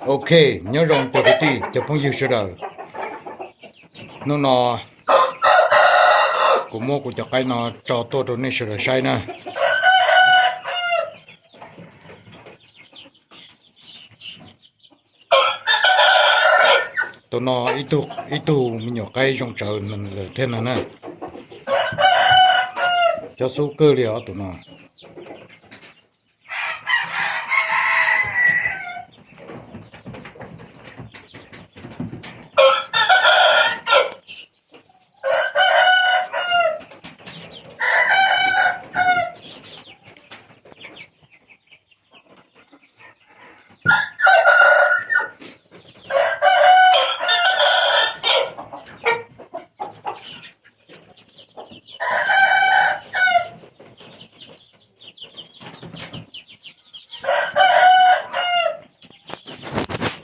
Ok, nyob zoo cov kwv tij cov phooj ywg sawv daws. Hnub no kuv muab kuv cov qaib no tso tuaj rau nej sawv daws saib na. Tus no ib tug me nyuam qaib zoo tsawv lawm thiab no na. Cov xub kawg li os tus no.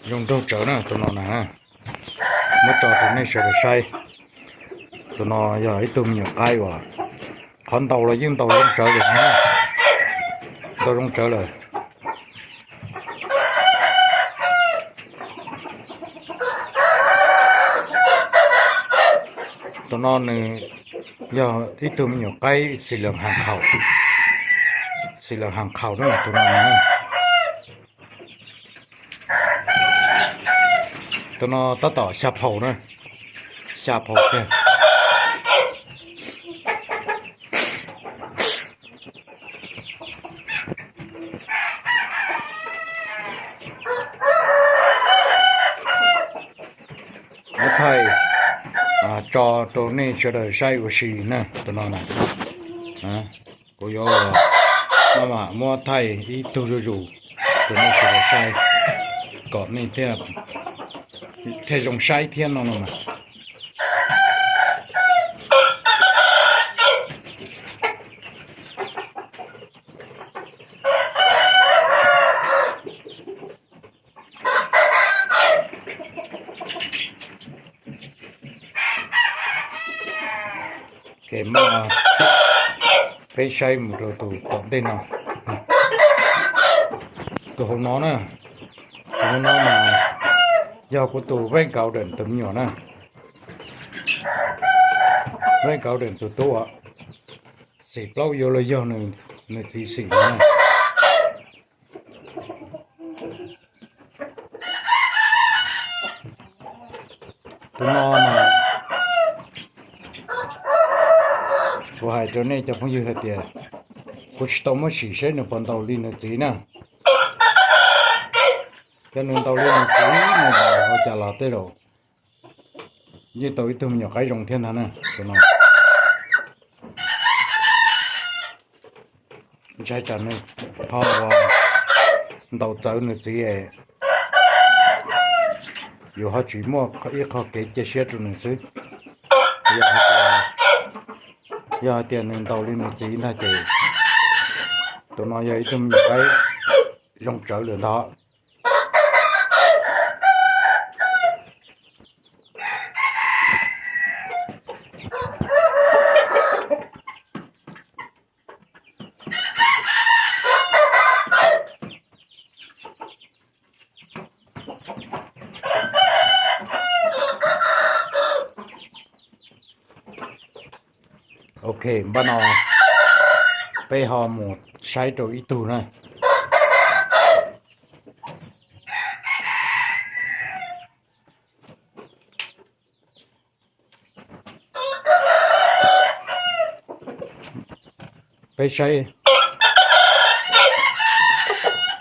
Zoo nraug tsawv na tus no na. Muab tso rau nej sawv daws saib. Tus no yog ib tug me nyuam qaib uas qhov ntaus los yeej ntaus zoo tsawv lawm, ntaus zoo tsawv lawm. Tus no nws yog ib tug me nyuam qaib xis laas has khaum, xis laas has khaum na tus no. Tus no tab tom xya phaum na, xya phaum tiag. Muab thaij tso rau nej sawv daws saib ua si na tus no na. Kuv yuav maj mam muab thaij ib tug zuj zus rau nej sawv daws saib kom nej thiaj zoo saib thiab no no mas. Ces peb saib mus rau tus tom ntej no. Tus hauv no na, tus hauv no mas yog kuv tus Red Golden tus me nyuam na. Red Golden tus tub, xim plaub yuav los yog nws txiv xim no na. Tus no mas kuv hais rau nej cov phooj ywg hais tias kuv tsis tau muab sim seb nws puas ntaus li nws txiv na. Yog nws ntaus li nws txiv no ua cas los tej zaum yeej tau ib tug me nyuam qaib zoo thiab ntag na tus no. Ntshai tsam nws ho ua ntaus txawv nws txiv, yus ho tsis muaj ib qho kev cia siab rau nws xwb. Yog hais tias nws ntaus li nws txiv ntag ces tus no yog ib tug me nyuam qaib zoo tsawv lawm ntag. Ok, npaj no peb ho mus saib rau ib tug na. Peb saib,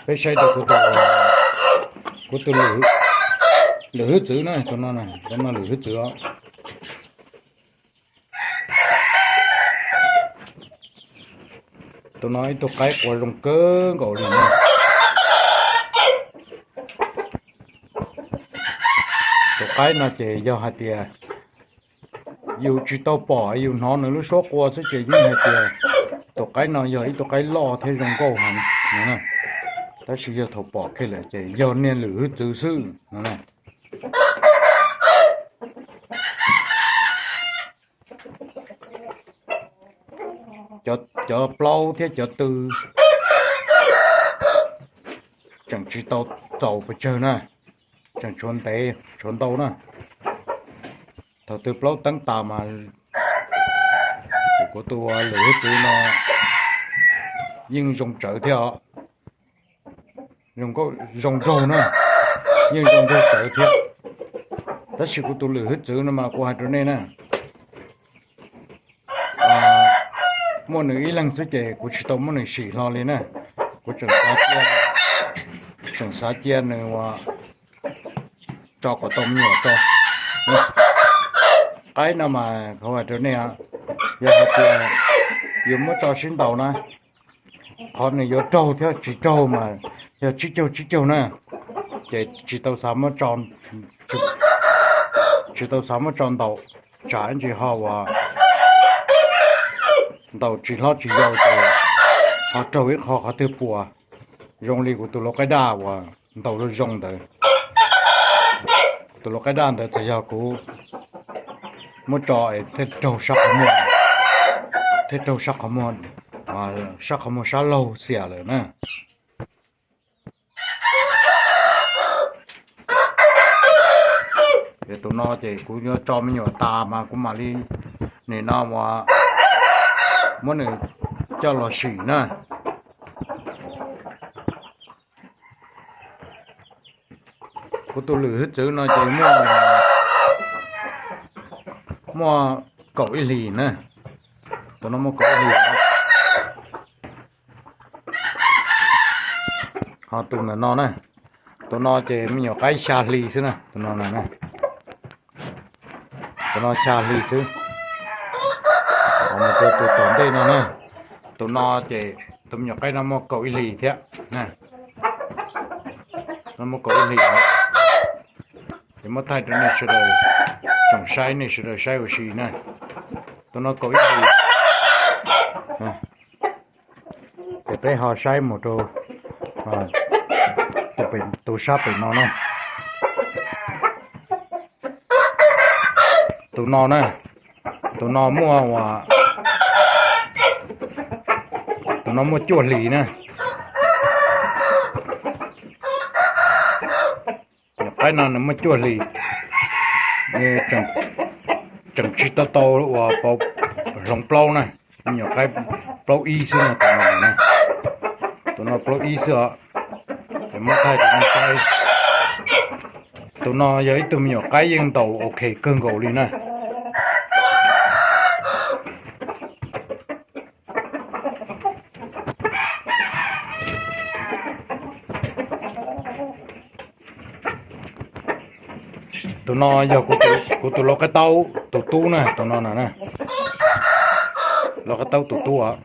peb saib rau kuv tus, kuv tus lwm hwj txwv na, tus no, tus no lwm hwj txwv os. Tus no ib tug qaib quas zoo kawg nkaus li na. Tus qaib no ces yog hais tias yus tsis tau pom, yus hnov nws lub suab qua xwb ces yeej hais tias tus qaib no yog ib tug qaib loj thiab zoo nkauj heev no. Tab sis yog thaum pom kiag lawm ces yog niag lwm hwj txwv xwb no. Cov plaub thiab cov tw tseem tsis tau txaus pes tsawg na. tseem tshuav ntev tshuav ntau na. Thaum twg plaub teeb tas mas kuv tus lwm hwj txwv no yeej zoo tsawv thiab os. Zoo nraug na, yeej zoo nraug tsawv thiab. Tab sis kuv tus lwm hwj txwv no mas kuv hais rau nej na, muaj nws ib leeg xwb ces kuv tsis tau muab nws sim hlo li na. Kuv tseem xav cia, tseem xav cia nws ua tso kom tau me nyuam tso. Qaib no mas kuv hais rau nej, yog hais tias yus muab tso sib ntaus na, qhov nws yuav raug thiab tsis raug mas yog tsib caug tsib caug na, ces tsis tau xav muab tso, tsis tau xav muab tso ntaus, tsam ntsis ho uas ntaus tsis hlob tsis yau ces ho raug ib qho qhov twg puas, zoo li kuv tus lau qaib daj uas ntaus zoo zoo ntawd. Tus lau qaib daj ntawd txawm yog kuv muab tso es thiaj raug sab qhov muag, thiaj raug sab qhov muag, sab qhov muag sab laug xiam lawm na. Ces tus no ces kuv yuav tso me nyuam tas mas kuv mam li nim no uas muab nws coj los sim na. Kuv tus lwm hwj txwv no ces muaj, muaj kaum ib hlis na. Tus no muaj kaum ib hlis. Ho tus ntawm no na, tus no ces me nyuam qaib xya hli xwb na, tus no na, tus no xya hli xwb. Ho mus rau tus tom ntej no na, tus no ces tus me nyuam qaib no muaj kaum ib hlis thiab. No muaj kaum ib hlis. Ces muab thaij rau nej sawv daws tsoom saib, nej sawv daws saib ua si na. Tus no kaum ib hlis. Ces peb ho saib mus rau tus sab pem no na. Tus no na, tus no muaj, tus no muaj cuaj hlis na. Nyuam qaib no nws muaj cuaj hlis, tseem tsis tau tau uas pauv hloov plaub na. Nyuam qaib plaub ib xwb no, tus no, tus no plaub ib xwb os. Ces muab thaij rau nej saib. Tus no yog ib tug me nyuam qaib yeej ntaus ok kawg nkaus li na. Tus no yog kuv tus lau qaib taub tus tub na, tus no na, lau qaib taub tus tub os.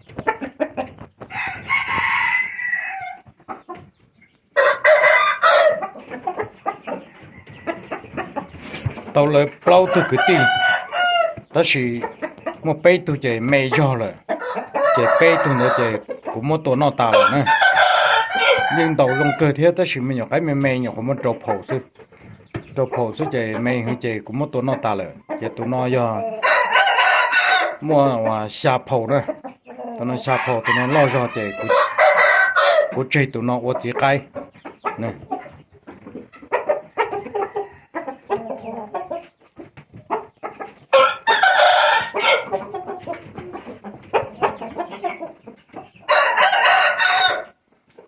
Tau lawv plaub tug kwv tij, tab sis muaj peb tug ces me zog lawm, ces peb tug ntawd ces kuv muab tua noj tas lawm na. Yeej ntaus zoo kawg thiab tab sis me nyuam qaib me me nyuam qhuav muaj rau phaum xwb, rau phaum xwb ces me hwv ces kuv muab tua noj tas lawm. Ces tus no yog muaj uas xya phaum na, tus no xya phaum, tus no loj zog ces kuv tseg tus no ua txiv qaib.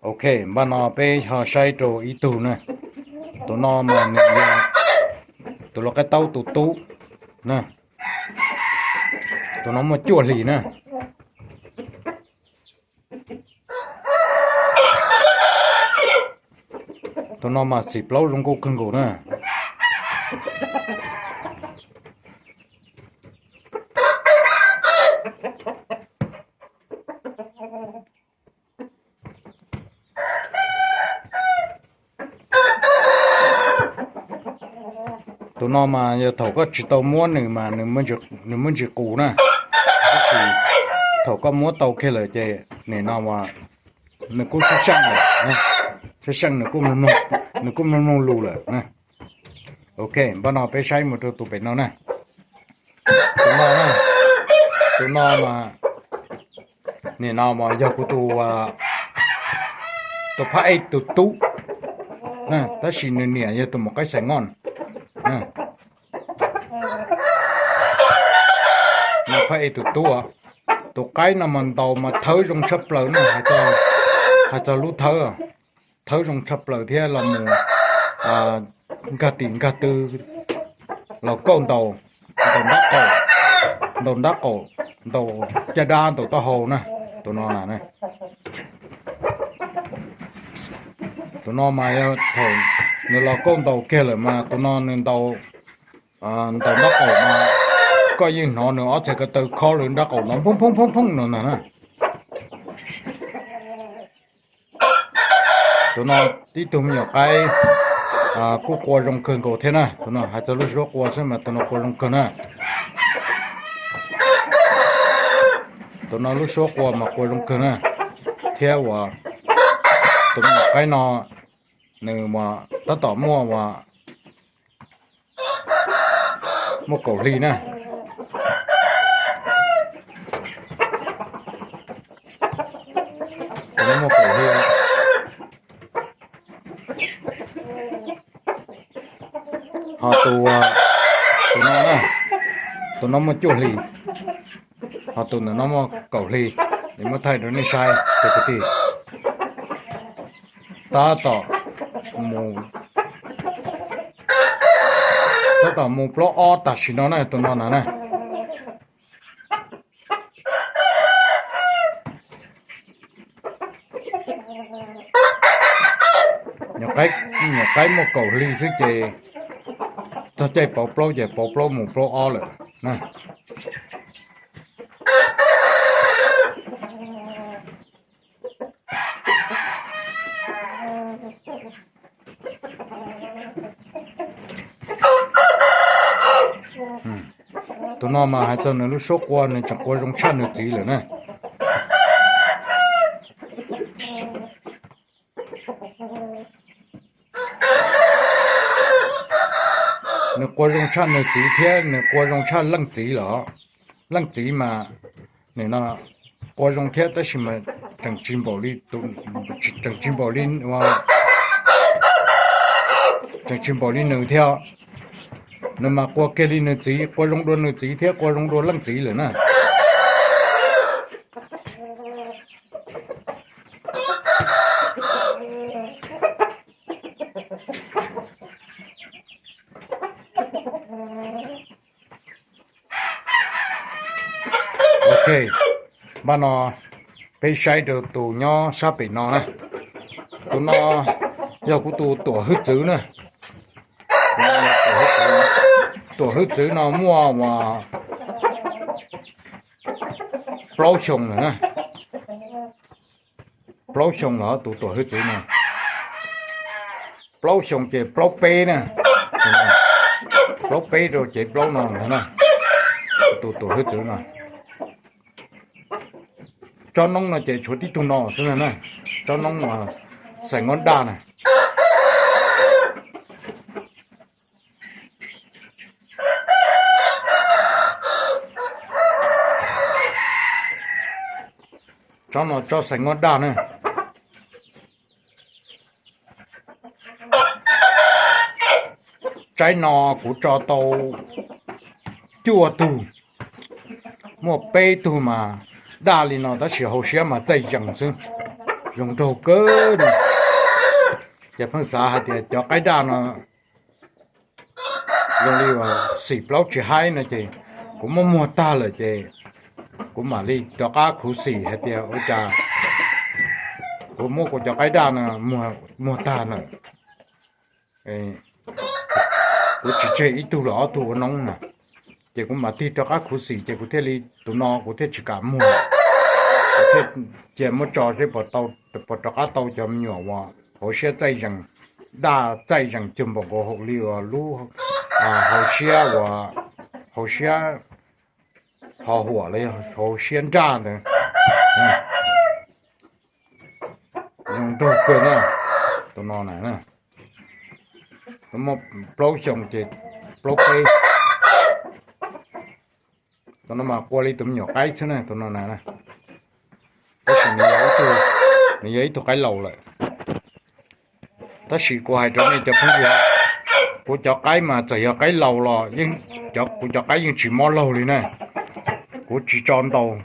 Ok, npaj no peb ho saib rau ib tug na. Tus no mas nws yog tus lau qaib taub tus tub na. Tus no muaj cuaj hlis na. Tus no mas xim plaub zoo nkauj kawg nkaus na. Tus no mas yog thaum koj tsis tau muab nws mas nws muaj ntsis qus na, tab sis thaum koj muab tau kiag lawm ces nim no nws kuj sib seej lawm, sib seej, nws kuj mloog mloog lus lawm. Ok, npaj no peb saib mus rau tus pem no na. Tus no, tus no mas nim no mas yog kuv tus, tus phab ej tus tub. Tab sis nws niam yog tus maum qaib Xais Nyob. No phab es tus tub, tus qaib no mas ntaus mas thawb zoo tshaj plaws na, hais txog lub thawb, thawb zoo tshaj plaws thiab los mus nkag tim nkag tw los kauj ntaus, ntaus nrab qaum, ntaus nrab qaum, ntaus caj dab, ntaus taub hau na, tus no na. Tus no mas yog thaum nws los kauj ntaus kiag lawm mas tus no nws ntaus, ntaus nrab qaum mas koj yeej hnov nws ob txhais ko taw khob lawv nrab qaum no phooj phooj phooj phooj no ntag na. Tus no tib tug me nyuam qaib kuj qua zoo kawg nkaus thiab na. Tus no hais txog lub suab qua xwb mas tus no qua zoo kawg na. Tus no lub suab qua mas qua zoo kawg na, thiab uas tus me nyuam qaib no nws tab tom muaj uas muaj kaum hli na. Tus no muaj kaum hli. Ho tus, tus no, tus no muaj cuaj hli, ho tus ntawm no muaj kaum hli. Es muab thaij rau nej saib cov kwv tij. Tab tom mus, tab tom mus plaub ob tam sim no na, tus no na na. Nyuam qaib muaj kaum hli xwb ces txog caij pauv plaub ces pauv plaub mus plaub ob lawm na. Tus no mas hais txog nws lub suab qua nws tseem qua zoo tshaj nws txiv lawm na. Nws qua zoo tshaj nws txiv thiab nws qua zoo tshaj leej txiv lawm. Leej txiv mas nim no qua zoo thiab tab sis mas tseem tsis npaum li, tseem tsis npaum li, tseem tsis npaum li nws thiab. Nws mas qua kiag li nws txiv, qua zoo dua nws txiv thiab qua zoo dua leej txiv lawm na. Ok, npaj no peb saib rau tus nyob sab pem no na. Tus no yog kuv tus tuam hwj txwv na. Tuam hwj txwv no muaj uas plaub xyoos lawm na. Plaub xyoos los tus tuam hwj txwv no. Plaub xyoos ces plaub peb na. Plaub peb rau ces plaub no ntag na. Tus tuam hwj txwv no. Tsob noob no ces tshuav tib tug no xwb na. Tsob noob no xais ngob daj na. Tsob no tsob xais ngob daj na. Tsaib no kuv tso tau cuaj tug, muaj peb tug mas daj li no tab sis hauv siab mas txaij zees xwb, zoo nraug kawg li. Ces pheej xav hais tias cov qaib daj no zoo li uas xim plaub tsis haib no ces kuv muab muag tag lawm ces kuv mam li rov qab khuv xim hais tias ua cas kuv muab kuv cov qaib daj no muag tag lawm, kuv tsis tseg ib tug los ob tug ua noob na. Ces kuv mam tig rov qab khuv xim ces kuv thiaj li, tus no kuv thiaj tsis kam muag. Kuv thiaj cia muab tso seb puas rov qab tau cov me nyuam uas hauv siab txaij zees, daj txaij zees cuag npaum nkaus hauv li uas lub hauv siab uas, hauv siab ho huam los yog hauv siab nraj ntawd. Zoo nraug kawg na, tus no na. Muaj plaub xyoo ces plaub peb. Tus no mas qua li tus me nyuam qaib xwb na, tus no na. Tab sis nws yog ib tug qaib laus lawm. Tab sis kuv hais rau nej cov phooj ywg, kuv cov qaib mas txawm yog qaib laus los kuv cov qaib yeej tsis mob laug li na. Kuv tsis tso ntaus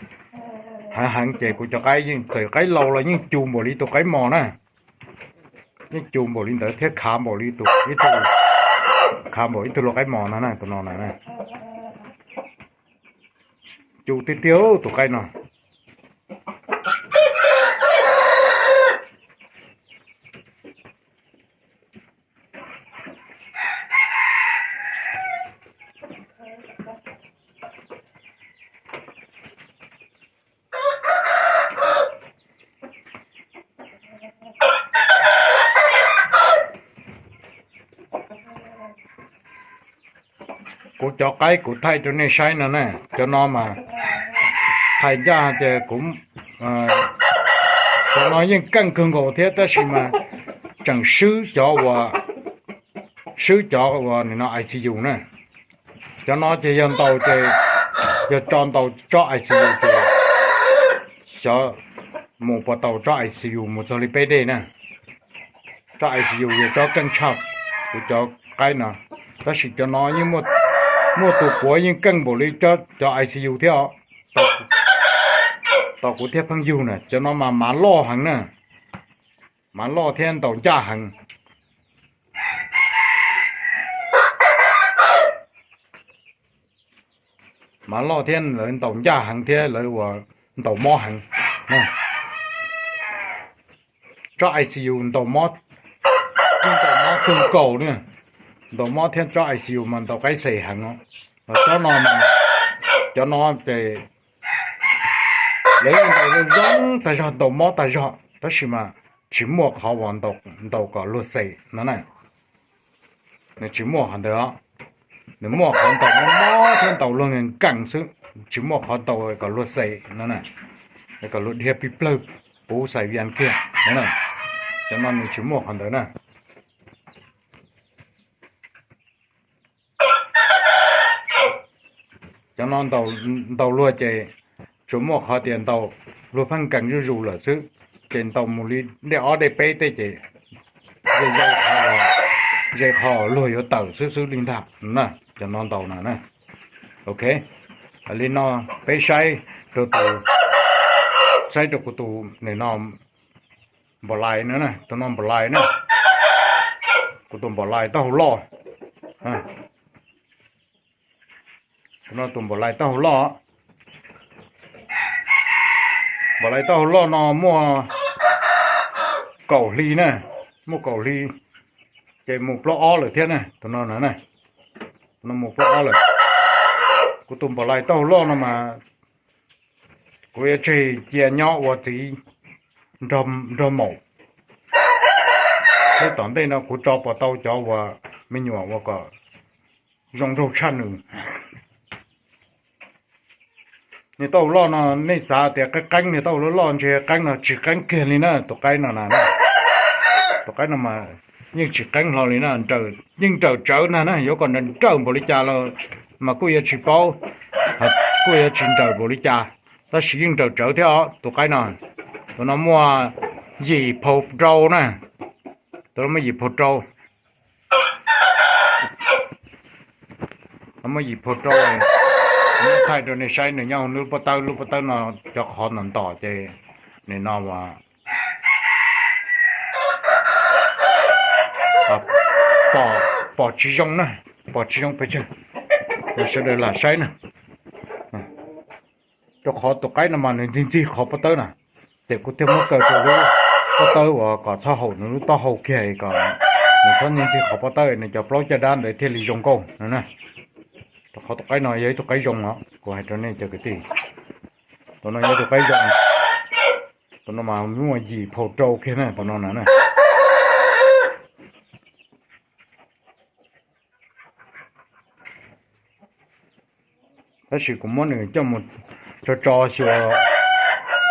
heev heev ces kuv cov qaib yeej txawm qaib laus los yeej cu npaum li tus qaib mos na. Yeej cu npaum li ntawd thiab khav npaum li tus ib tug, khav npaum ib tug luag qaib mos no na, tus no na. Cu tiag tiag tus qaib no. Kuv cov qaib kuv thaij rau nej saib no na, cov no mas hais ncaj tias kuv, cov no yeej keej kawg nkaus thiab tab sis mas tseem swb cov uas, swb cov uas nim no I C U na. Cov no ces yog ntaus ces, yog tso ntaus tsob I C U ces xyov mus puas tau tsob I C U mus txog li peb dej na. Tsob I C U yog tsob keej tshaj kuv cov qaib no, tab sis cov no yeej muaj tus puav yeej keej npaum li cov I C U thiab os. Tos kuv thiab pheej yug na, cov no mas mav loj heev na, mav loj thiab ntaus ncaj heev. Mav loj thiab lawv ntaus ncaj heev thiab lawv ua ntaus mob heev. Tsob I C U ntaus mob, ntaus mob kawg nkaus na. Ntaus mob thiab tsob I C U mas ntaus qaib xes heev os. Los tsob no, cov no ces lawv yeej ntaus zoo tag zog, ntaus mob tag zog tab sis mas tsis muaj qhov uas ntaus kom luag xes no na. Nws tsis muaj qhov ntawd os. Nws muaj qhov ntaus mob thiab ntaus luag nkees xwb, tsis muaj qhov ntaus kom luag xes no na, kom luag dhia plig plawg puv xais vias kiag no na. Cov no nws tsis muaj qhov ntawd na. Cov no ntaus luag ces tsuas muaj qhov tias ntaus luag pheej nkees zuj zus lawm xwb, ces ntaus mus li dej ob dej peb tej ces ze qhov luag yuav tawm xwb xwb li ntag na. Cov no ntaus no na. Ok, li no peb saib rau tus, saib rau kuv tus nim no npaum lais no, tus no npaum lais na, kuv tus npaum lais taub hau loj. Tus no tus npaum lais taub hau loj. Npaum lais taub hau loj no muaj kaum hli na, muaj kaum hli, ces mus plaub ob lawm thiab na, tus no na, tus no mus plaub ob lawm. Kuv tus npaum lais taub hau loj no mas kuv yuav tseg cia nyob ua txiv nrog maum, thiab tom ntej no kuv tso puas tau cov uas me nyuam ua kom zoo nraug tshaj nws. Niag taub hau loj no nej xav tias qeeb qeeb, niag taub hau loj loj ntshe qeeb no tsis qeeb kiag li na, tus qaib no na. Tus qaib no mas yeej tsis qeeb hlo li na, yeej nrawm tsawv na, yuav kom nrawm nrawm npaum li cas los mas kuj yuav tsis paub, kuj yuav tsis nrawm npaum li cas, tab sis yeej nrawm tsawv thiab os tus qaib no. Tus no muaj yim phaus rau na, tus no muaj yim phaus rau. Muaj yim phaus rau, thaij rau nej saib nws nyob hauv lub pob tawb, lub pob tawb no cov qhov ntom ntom ces nim no as pom tsis zoo na, pom tsis zoo pes tsawg, sawv daws lam saib na. Rau qhov tus qaib no mas nws ntxig ntxig qhov pob tawb na, ces kuv thiaj muab kaw rau lub pob tawb uas kom txhob haum nws lub taub hau kiag, kom nws txhob ntxig ntxig qhov pob tawb, nws cov plaub caj dab ntawd thiaj li zoo nkauj no na. Rau qhov tus qaib no yog ib tug qaib zoo os, kuv hais rau nej cov kwv tij, tus no yog ib tug qaib zoo. Tus no mas muaj yim phaus rau kiag na, tus no na. Tab sis kuv muab nws coj mus tso tso xyuas,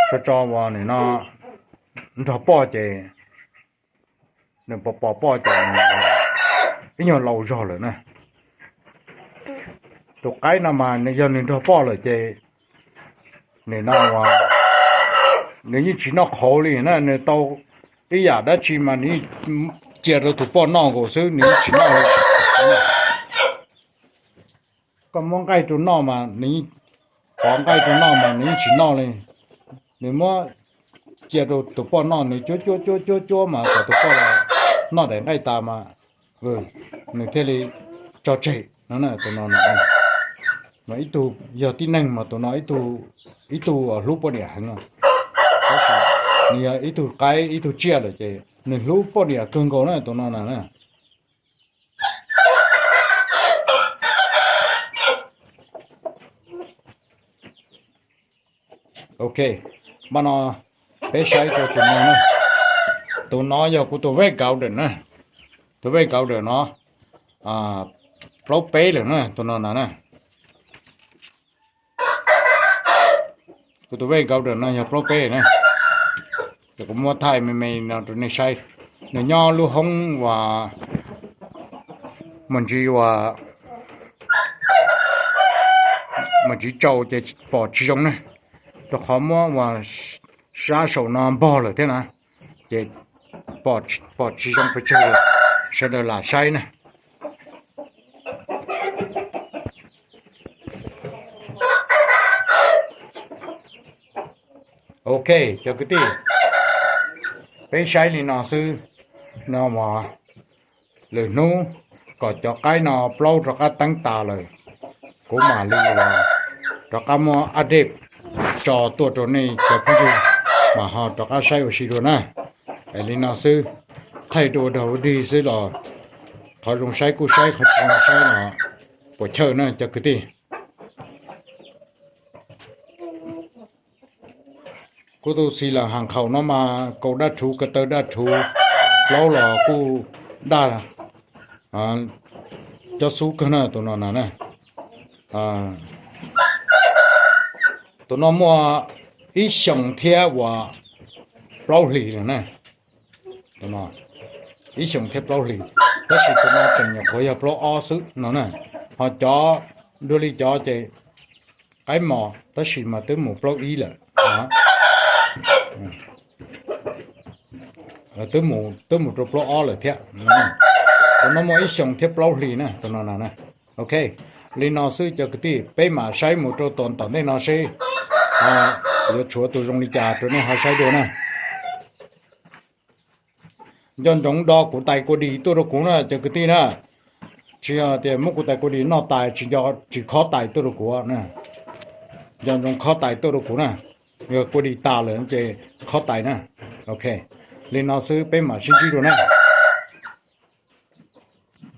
tso tso uas nim no nrog poj ces nws pos pos poj ces ib nyuag laus zog lawm na. Tus qaib no mas yog nws nrog poj lawm ces nim no as nws yeej tsis noj qhauv li na, nws tau ib yam dab tsi mas nws cia rau tus poj noj nkaus xwb, nws yeej tsis noj li. Koj muab nqaij rau noj mas nws, pov nqaij rau noj mas nws yeej tsis noj li. Nws muab cia rau tus poj noj, nws cuab cuab cuab cuab cuab mas kom tus poj los noj daim nqaij tas mas nws thiaj li tso tseg no. Tus no mas ib tug yog tib neeg mas tus no ib tug hlub poj niam heev no. Tab sis nws yog ib tug qaib ib tug tsiaj lawm ces nws hlub poj niam kawg nkaus na tus no na. Ok, npaj no peb saib rau tus no na. Tus no yog kuv tus vej kauv dawm na. Tus vej kauv dawm no plaub peb lawm na tus no na. Kuv tus vej kauv dawm no yog plaub peb na. Ces kuv muab thaij me me no rau nej saib. Nws nyob lub hoob uas mus ntsis uas mus ntsis tsau ces pom tsis zoo na, rau qhov muab uas sab saum no npog lawm thiab na, ces pom tsis zoo pes tsawg, sawv daws lam saib na. Ok, cov kwv tij, peb saib li no xwb no mas lwm hnub kom cov qaib no plaub rov qab teeb tas lawm, kuv mam li rov qab muab update tso tuaj rau nej cov phooj ywg mas ho rov qab saib ua si dua na. Es li no xwb, thaij dua dog dig xwb los qhov zoo saib kuj saib, qhov tsis zoo saib los puas chawj na cov kwv tij. Kuv tus xis las has khaum no mas kaus daj rhuv, ko taw daj rhuv, plaub los kuj daj, cob xub kawg na tus no na. Tus no muaj ib xyoos thiab uas plaub hlis lawm na. Ib xyoos thiab plaub hlis, tab sis tus no tseem nyuam qhuav yog plaub ob xwb no na. Ho cov dua li cov ces qaib mos tab sis mas twb mus plaub ib lawm, twb mus rau plaub ob lawm thiab. Tus no muaj ib xyoos thiab plaub hlis na tus no na. Ok, li no xwb cov kwv tij, peb mam saib mus rau tom ntej no seb yuav tshuav tus zoo li cas rau nej ho saib dua na. Nco ntsoov do kuv tais kua dis tuaj rau kuv na cov kwv tij na. Tsis yog tias muab kuv tais kua dis noj tas tsis nco tsis khob tais tuaj rau kuv. Nco ntsoov khob tais tuaj rau kuv na. Yog kua dis tas lawm ces khob tais na. Ok, li no xwb peb mam sib ntsib dua na.